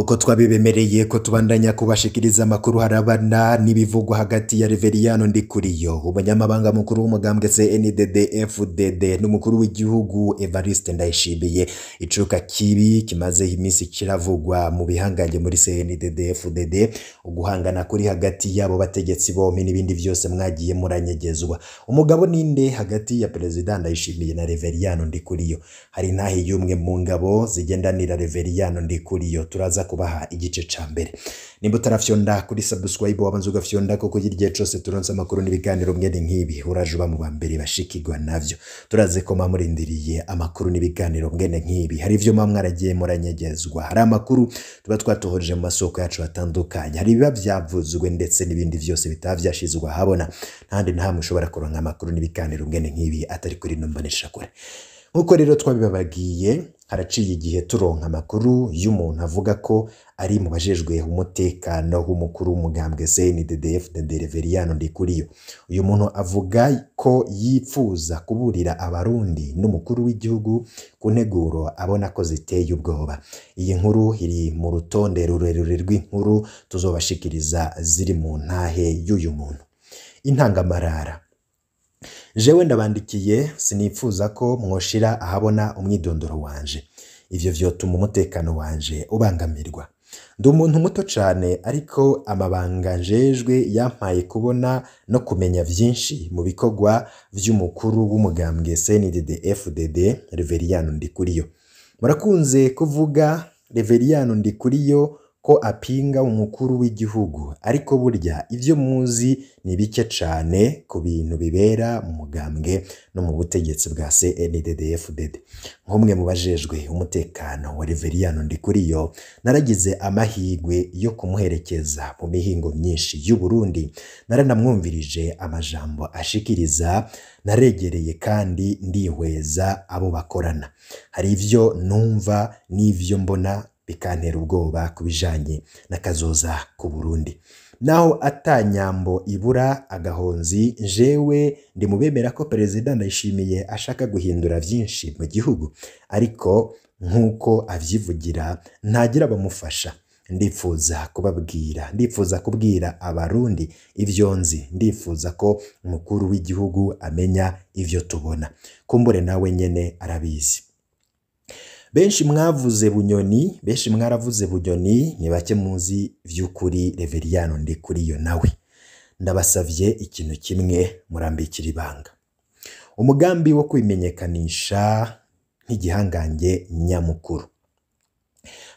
Nk'uko twabibemereye ko tubandanya kubashikiriza amakuru harabana n'ibivugwa hagati ya Reveriyano Ndikuriyo, umunyamabanga mukuru w'umugambwe CNDD-FDD, n'umukuru w'igihugu Evariste Ndayishimiye. Icuka kibi kimaze iminsi kiravugwa mu bihangange muri CNDD-FDD, uguhangana kuri hagati y'abo bategetsi bompi n'ibindi vyose mwagiye muranyegezwa. Umugabo ninde hagati ya Perezida Ndayishimiye na Reveriyano Ndikuriyo? Hari intahe y'umwe mu ngabo zigendanira Reveriyano Ndikuriyo. Turaza kubaha igice ca mbere. Nimba utarafyonda kuri subscribe, wabanza ugafyonda, kuko igihe cose turonse amakuru n'ibiganiro mwene nk'ibi uraje uba mu ba mbere bashikirwa navyo. Turaze ko murindiriye amakuru n'ibiganiro mwene nk'ibi. Hari ivyo muba mwaragiye muranyegezwa, hari amakuru tuba twatohoje mu masoko yacu atandukanye, hari ibiba vyavuzwe ndetse n'ibindi vyose bitaba vyashizwe ahabona. Ntahandi na hamwe ushobora kuronka amakuru n'ibiganiro mwene nk'ibi atari kuri ino mboneshakure. Nk'uko rero twabibabagiye, haraciye igihe turonka amakuru y'umuntu avuga ko ari mu bajejwe umutekano w'umukuru w'umugambwe CNDD-FDD Reveriyano Ndikuriyo. Uyu muntu avuga ko yipfuza kuburira Abarundi n'umukuru w'igihugu ku nteguro abona ko ziteye ubwoba. Iyi nkuru iri mu rutonde rurerure rw'inkuru tuzobashikiriza ziri mu ntahe y'uyu muntu. Intangamarara. Jewe ndabandikiye, sinipfuza ko mwoshira ahabona umwidondoro wanje. Ivyo vyotuma umutekano wanje ubangamirwa. Ndi umuntu muto cane, ariko amabanga njejwe yampaye kubona no kumenya vyinshi mu bikorwa vy'umukuru w'umugambwe CNDD-FDD Reveriyano Ndikuriyo. Murakunze kuvuga Reveriyano Ndikuriyo ko apinga umukuru w'igihugu, ariko burya ivyo muzi ni bike cane ku bintu bibera mu mugambwe no mu butegetsi bwa CNDD-FDD. Nk'umwe mu bajejwe umutekano wa Reveriyano Ndikuriyo, naragize amahigwe yo kumuherekeza mu mihingo myinshi y'u Burundi, naranamwumvirije amajambo ashikiriza, naregereye kandi ndihweza abo bakorana. Hari ivyo numva n'ivyo mbona bikantera ubwoba ku bijanye n'akazoza ku Burundi. Naho atanyambo ibura agahonzi, jewe ndi mu bemera ko Perezida Ndayishimiye ashaka guhindura vyinshi mu gihugu, ariko nk'uko avyivugira ntagira abamufasha. Ndifuza kubabwira, ndifuza kubwira Abarundi ivyo nzi, ndifuza ko umukuru w'igihugu amenya ivyo tubona. Kumbure nawe nyene arabizi. Benshi mwavuze Bunyoni, benshi mwaravuze Bunyoni, ni bake muzi vy'ukuri Reveriyano Ndikuriyo nawe. Ndabasavye ikintu kimwe, murambikira ibanga. Umugambi wo kwimenyekanisha nk'igihangange nyamukuru.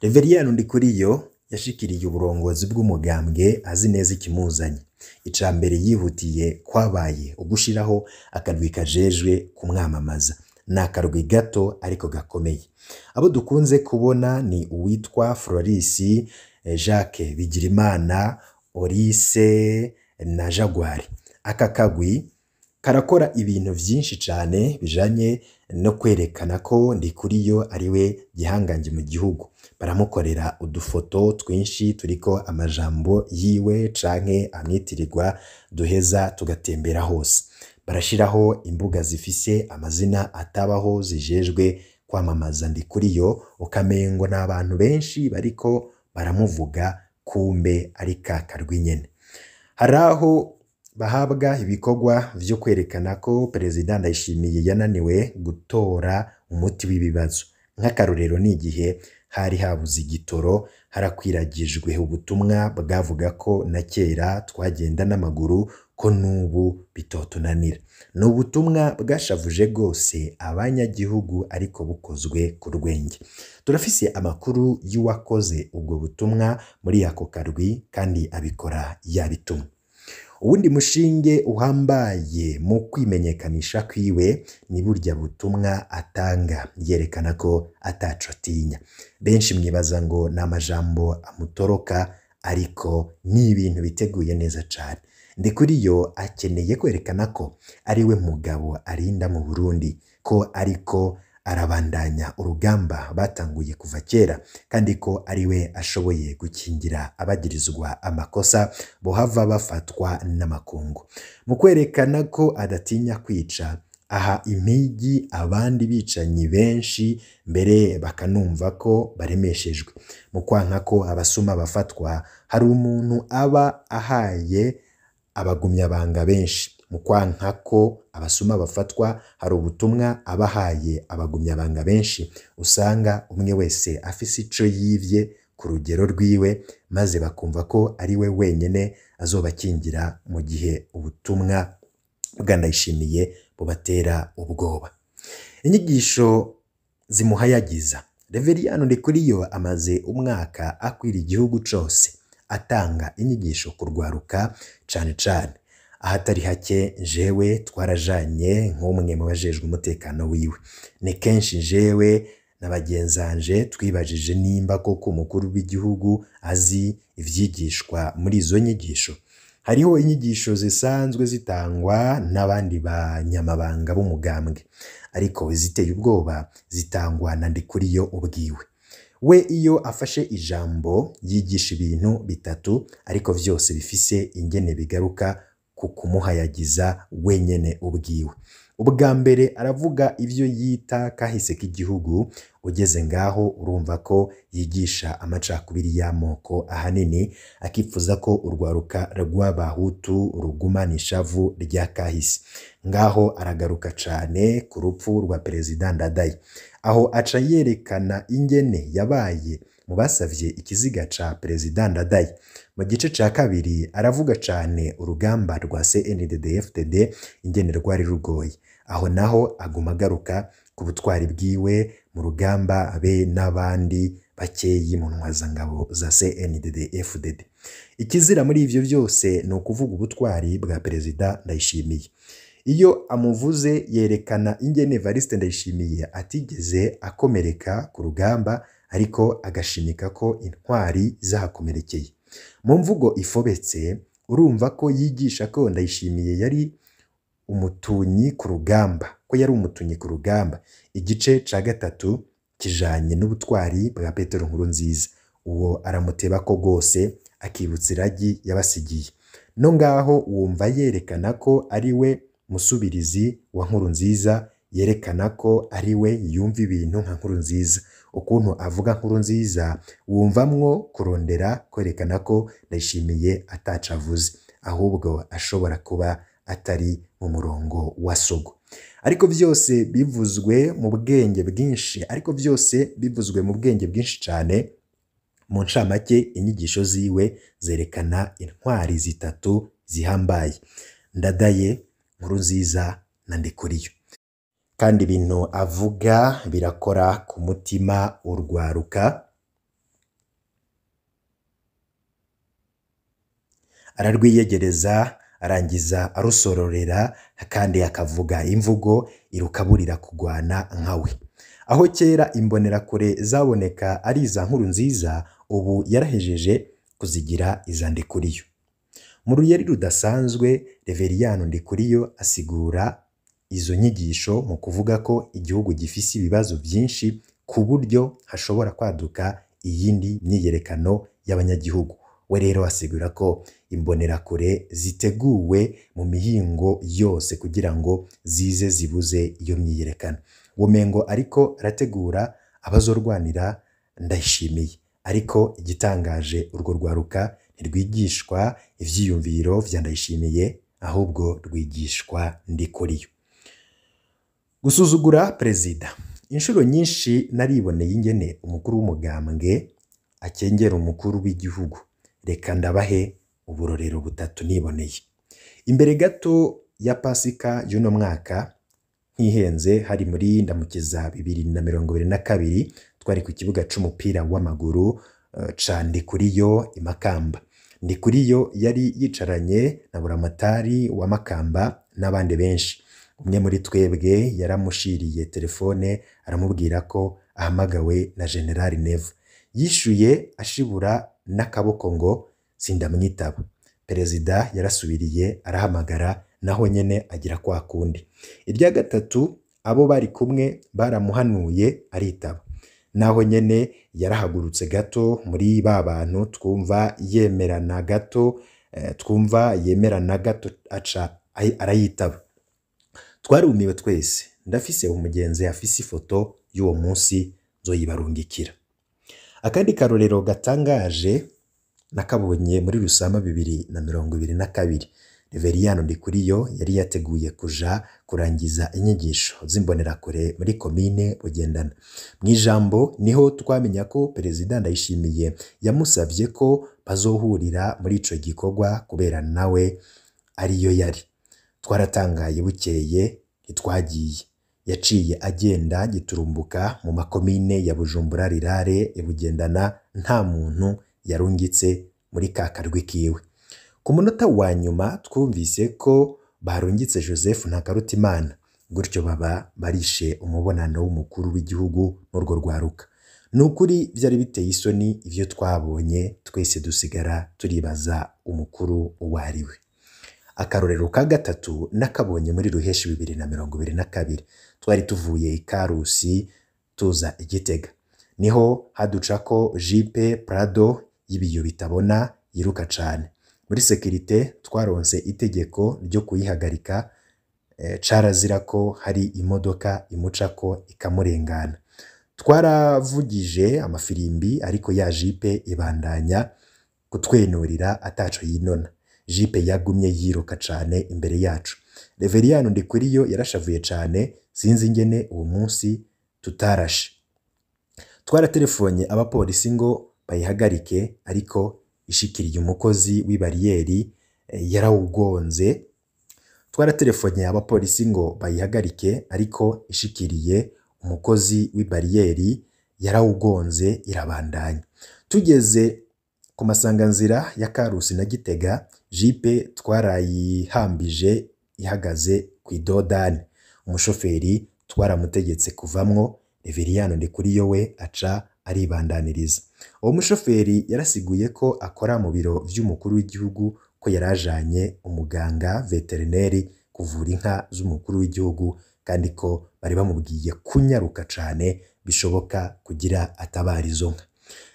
Reveriyano Ndikuriyo yashikiriye uburongozi bw'umugambwe azi neza ikimuzanye. Ica mbere yihutiye kwabaye ugushiraho akarwi kajejwe kumwamamaza. Ni akarwi gato ariko gakomeye. Abo dukunze kubona ni uwitwa Floris, Jacques Bigirimana, Orise na Jaguar. Aka kagwi karakora ibintu vyinshi cane bijanye no kwerekana ko Ndikuriyo ariwe gihangange mu gihugu. Baramukorera udufoto twinshi turiko amajambo yiwe canke amwitirirwa, duheza tugatembera hose. Barashiraho imbuga zifise amazina atabaho zijejwe kwamamaza Ndikuriyo, ukamengo n'abantu benshi bariko baramuvuga, kumbe ari ka karwi nyene. Hari aho bahabwa ibikorwa vyo kwerekana ko Perezida Ndayishimiye yananiwe gutora umuti w'ibibazo. Nk'akarorero ni igihe hari habuze igitoro, harakwiragijwe ubutumwa bwavuga ko na kera twagenda n'amaguru, ko n'ubu bitotunanira. Ni ubutumwa bwashavuje rwose abanyagihugu, ariko bukozwe ku rwenge. Turafise amakuru y'uwakoze ubwo butumwa muri ako karwi, kandi abikora yabitumwe. Uwundi mushinge uhambaye mu kwimenyekanisha kwiwe ni burya butumwa atanga yerekana ko ataco atinya. Benshi mwibaza ngo ni amajambo amutoroka, ariko ni ibintu biteguye neza cane. Ndikuriyo akeneye kwerekana ko ariwe mugabo arinda mu Burundi, ko ariko arabandanya urugamba batanguye kuva kera, kandi ko ariwe ashoboye gukingira abagirizwa amakosa bohava bafatwa n'amakungu. Mu kwerekana ko adatinya kwica, Aha impigi abandi bicanyi benshi mbere bakanumva ko baremeshejwe. Mu kwanka ko abasuma bafatwa, hari umuntu aba ahaye abagumyabanga benshi. Mu kwanka ko abasuma bafatwa, hari ubutumwa aba ahaye abagumyabanga benshi, usanga umwe wese afise ico yivye ku rugero rwiwe, maze bakumva ko ari we wenyene azobakingira mu gihe ubutumwa bwa Ndayishimiye bubatera ubwoba. Inyigisho zimuhayagiza. Reveriyano Ndikuriyo amaze umwaka akwira igihugu cose atanga inyigisho ku rwaruka cane cane. Ahatari hake jewe twarajanye nk'umwe mu bajejwe umutekano wiwe. Ni kenshi jewe na bagenzanje twibajije nimba koko umukuru w'igihugu azi ivyigishwa muri izo nyigisho. Hariho inyigisho zisanzwe zitangwa n'abandi banyamabanga b'umugambwe, ariko iziteye ubwoba zitangwa na Ndikuriyo ubwiwe. We iyo afashe ijambo yigisha ibintu bitatu, ariko vyose bifise ingene bigaruka ku kumuhayagiza wenyene ubwiwe. Ubwa mbere aravuga ivyo yita kahise k'igihugu, ugeze ngaho urumva ko yigisha amacakubiri y'amoko ahanini, akifuza ko urwaruka rw'abahutu rugumana ishavu rya kahise. Ngaho aragaruka cane ku rupfu rwa Perezida Ndadaye, aho aca yerekana ingene yabaye mu basavye ikiziga ca Perezida Ndadaye. Mu gice ca kabiri aravuga cane urugamba rwa CNDD-FDD ingene rwari rugoye, aho naho aguma agaruka ku butwari bwiwe mu rugamba be n'abandi bakeyi mu ntwazangabo za CNDD-FDD. Ikizira muri ivyo vyose ni ukuvuga ubutwari bwa Perezida Ndayishimiye. Iyo amuvuze yerekana ingene Evariste Ndayishimiye atigeze akomereka ku rugamba, ariko agashimika ko intwari zahakomerekeye. Mu mvugo ifobetse urumva ko yigisha ko Ndayishimiye yari umutunyi ku rugamba, ko yari umutunyi ku rugamba. Igice ca gatatu kijanye n'ubutwari bwa Petero Nkurunziza. Uwo aramuteba ko rwose akibutsa iragi yabasigiye. No ngaho wumva yerekana ko ari we musubirizi wa Nkurunziza, yerekana ko ari we yumva ibintu nka Nkurunziza. Ukuntu avuga Nkurunziza wumvamwo kurondera kwerekana ko Ndayishimiye ataco avuze, ahubwo ashobora kuba atari mu murongo wa Sogo. Ariko vyose bivuzwe mu bwenge bwinshi, ariko vyose bivuzwe mu bwenge bwinshi cane. Mu ncamake inyigisho ziwe zerekana intwari zitatu zihambaye: Ndadaye, Nkurunziza na Ndikuriyo. Kandi ibintu avuga birakora ku mutima urwaruka, ararwiyegereza, arangiza arusororera, kandi akavuga imvugo irukaburira kugwana nkawe. Aho kera imbonerakure zaboneka ari iza Nkurunziza, ubu yarahejeje kuzigira iza Ndikuriyo. Mu ruyeri rudasanzwe, Reveriyano Ndikuriyo asigura izo nyigisho mu kuvuga ko igihugu gifise ibibazo vyinshi ku buryo hashobora kwaduka iyindi myiyerekano y'abanyagihugu. We rero asigura ko imbonerakure ziteguwe mu mihingo yose kugira ngo zize zibuze iyo myiyerekano. Womengo ariko arategura abazorwanira Ndayishimiye, ariko igitangaje urwo rwaruka ntirwigishwa ivyiyumviro vya Ndayishimiye, ahubwo rwigishwa Ndikuriyo. Gusuzugura perezida. Inshuro nyinshi nariboneye ingene umukuru w'umugambwe akengera umukuru w'igihugu. Reka ndabahe uburorero butatu niboneye. Imbere gato ya Pasika y'uno mwaka, ntihenze hari muri Ndamukiza 2022, twari ku kibuga c'umupira w'amaguru ca Ndikuriyo i Makamba. Ndikuriyo yari yicaranye na Buramatari wa Makamba n'abandi benshi. Umwe muri twebwe yaramushiriye telefone aramubwira ko ahamagawe na General Neva. Yishuye ashibura n'akaboko ngo sindamwitaba. Perezida yarasubiriye arahamagara, naho nyene agira kwa kundi. Irya gatatu abo bari kumwe baramuhanuye aritaba. Naho nyene yarahagurutse gato muri ba bantu twumva yemerana gato, aca arayitaba. Twarumiwe twese. Ndafise umugenzi afise ifoto y'uwo munsi, nzoyibarungikira. Akandi karorero gatangaje nakabonye muri Rusama 2022. Reveriyano Ndikuriyo yari yateguye kuja kurangiza inyigisho z'imbonerakure muri komine Bugendana. Mw'ijambo niho twamenya ko Perezida Ndayishimiye yamusavye ko bazohurira muri ico gikorwa kubera nawe ariyo yari. Twaratangaye, bukeye ntitwagiye. Yaciye agenda giturumbuka mu makomine ya Bujumbura Rirare, Bugendana, nta muntu yarungitse muri ka karwi kiwe. Ku munota wa nyuma twumvise ko barungitse Joseph Ntakarutimana, gutyo baba barishe umubonano w'umukuru w'igihugu n'urwo rwaruka. Ni ukuri vyari biteye isoni ivyo twabonye, twese dusigara turibaza umukuru uwo ari we. Akarorero ka gatatu nakabonye muri Ruheshi 2022. Twari tuvuye i Karusi tuza i Gitega, niho haducako jipe Prado y'ibiyo bitabona yiruka cane. Muri sécurité twaronse itegeko ryo kuyihagarika, carazira ko hari imodoka imucako ikamurengana. Twaravugije amafirimbi, ariko ya jipe ibandanya kutwenurira ataco yinona. Jipe yagumye yiruka cane imbere yacu. Reveriyano Ndikuriyo yarashavuye cane, sinzi ingene uwo munsi tutarashe. Twaratelefonnye abapolisi ngo bayihagarike, ariko ishikiriye umukozi w'ibariyeri yarawugonze. Twaratelefonnye abapolisi ngo bayihagarike, ariko ishikiriye umukozi w'ibariyeri yarawugonze irabandanya. Tugeze ku masanganzira ya Karusi na Gitega, jipe twarayihambije ihagaze kw'idodani. Umushoferi twaramutegetse kuvamwo, Reveriyano Ndikuriyo we aca aribandaniriza. Uwo mushoferi yarasiguye ko akora mu biro vy'umukuru w'igihugu, ko yarajanye umuganga veterineri kuvura inka z'umukuru w'igihugu, kandi ko bari bamubwiye kunyaruka cane bishoboka kugira atabara izo nka.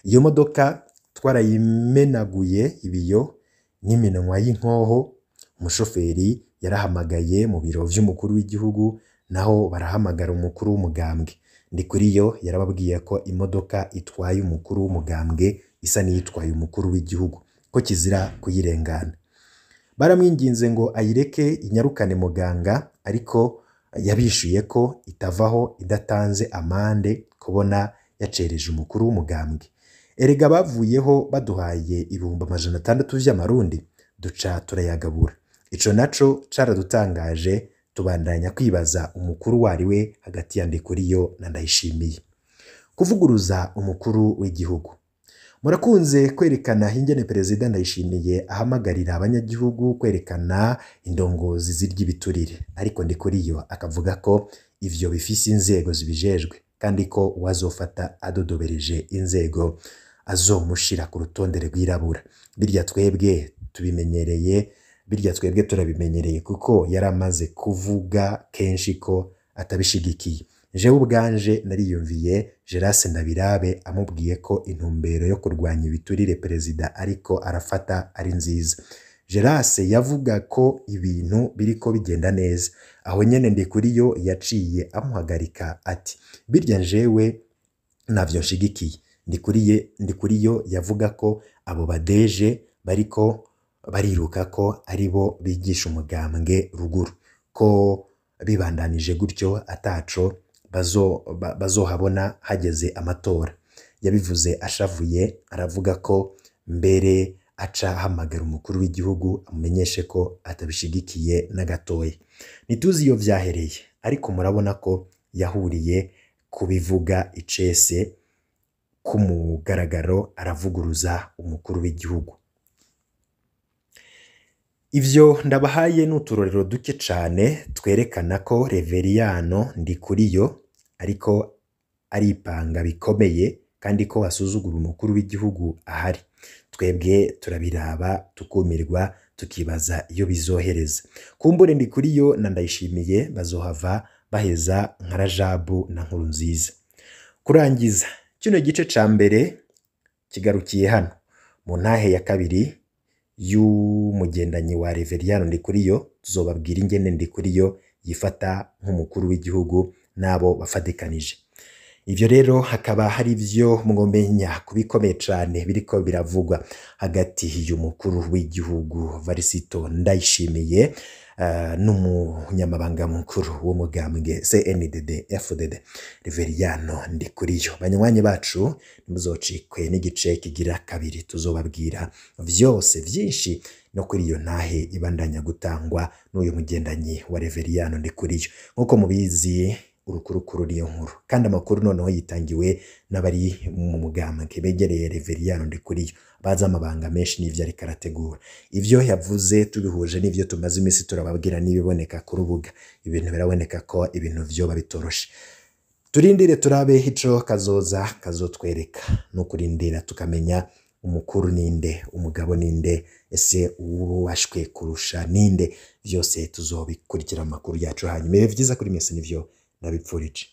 Iyo modoka twarayimenaguye ibiyo n'iminwa y'inkoho. Umushoferi yarahamagaye mu biro vy'umukuru w'igihugu, naho barahamagara umukuru w'umugambwe. Ndikuriyo yarababwiye ko imodoka itwaye umukuru w'umugambwe isa n'iyitwaye umukuru w'igihugu, ko kizira kuyirengana. Baramwinginze ngo ayireke inyarukane muganga, ariko yabishuye ko itavaho idatanze amande kubona yacereje umukuru w'umugambwe. Erega bavuyeho baduhaye 600,000 vy'amarundi, duca turayagabura. Ico naco caradutangaje, tubandanya kwibaza umukuru wariwe hagati ya Ndikuriyo na Ndayishimiye. Kuvuguruza umukuru w'igihugu. Murakunze kwerekana ingene Perezida Ndayishimiye ahamagarira abanyagihugu kwerekana indongozi zirya ibiturire, ariko Ndikuriyo akavuga ko ivyo bifise inzego zibijejwe, kandi ko uwazofata adodobereje inzego azomushira ku rutonde rwirabura. Birya twebwe tubimenyereye, birya twebwe turabimenyereye kuko yaramaze kuvuga kenshi ko atabishigikiye. Jewe ubwanje nariyumviye Gerase Ndabirabe amubwiye ko intumbero yo kurwanya ibiturire perezida ariko arafata ari nziza. Gerase yavuga ko ibintu biriko bigenda neza. Aho nyene Ndikuriyo yaciye amuhagarika ati birya jewe ntavyo nshigikiye. Ndikuriyo yavuga ko abo badeje bariko bariruka ko aribo bigisha umugambwe ruguru, ko bibandanije gutyo ataco bazohabona hageze amatora. Yabivuze ashavuye, aravuga ko mbere aca ahamagara umukuru w'igihugu amumenyeshe ko atabishigikiye na gatoya. Ntituzi iyo vyahereye, ariko murabona ko yahuriye kubivuga icese ku mugaragaro, aravuguruza umukuru w'igihugu. Ivyo ndabahaye n'uturorero duke cane twerekana ko Reveriyano Ndikuriyo ariko aripanga bikomeye, kandi ko asuzugura umukuru w'igihugu ahari. Twebwe turabiraba tukumirwa, tukibaza iyo bizohereza. Kumbure Ndikuriyo na Ndayishimiye bazohava baheza nka Rajabu na Nkurunziza. Kurangiza kino gice ca mbere kigarukiye hano. Mu ntahe ya kabiri y'umugendanyi wa Reveriyano Ndikuriyo tuzobabwira ingene Ndikuriyo yifata nk'umukuru w'igihugu n'abo bafatikanije. Ivyo rero hakaba hari ivyo mwomenya kubikomeye cane biriko biravugwa hagati y'umukuru w'igihugu Varisito Ndayishimiye n'umunyamabanga mukuru w'umugambwe CNDD FDD Reveriyano Ndikuriyo. Banywanyi bacu, ntimuzocikwe n'igice kigira kabiri, tuzobabwira vyose vyinshi no kuri iyo ntahe ibandanya gutangwa n'uyu mugendanyi wa Reveriyano Ndikuriyo. Nk'uko mubizi, urukurukuru niyo nkuru, kandi amakuru noneho yitangiwe n'abari mu mugambwe begereye Reveriyano Ndikuriyo, bazi amabanga menshi n'ivyo ariko arategura. Ivyo yavuze tubihuje n'ivyo tumaze iminsi turababwira n'ibiboneka ku rubuga, ibintu biraboneka ko ibintu vyoba bitoroshe. Turindire turabe ico kazoza kazotwereka, no kurindira tukamenya umukuru ninde, umugabo ninde, ese uwubashwe kurusha ninde. Vyose tuzobikurikira mu makuru yacu hanyuma. Ibihe vyiza kuri mwese, nivyo ndabipfurije.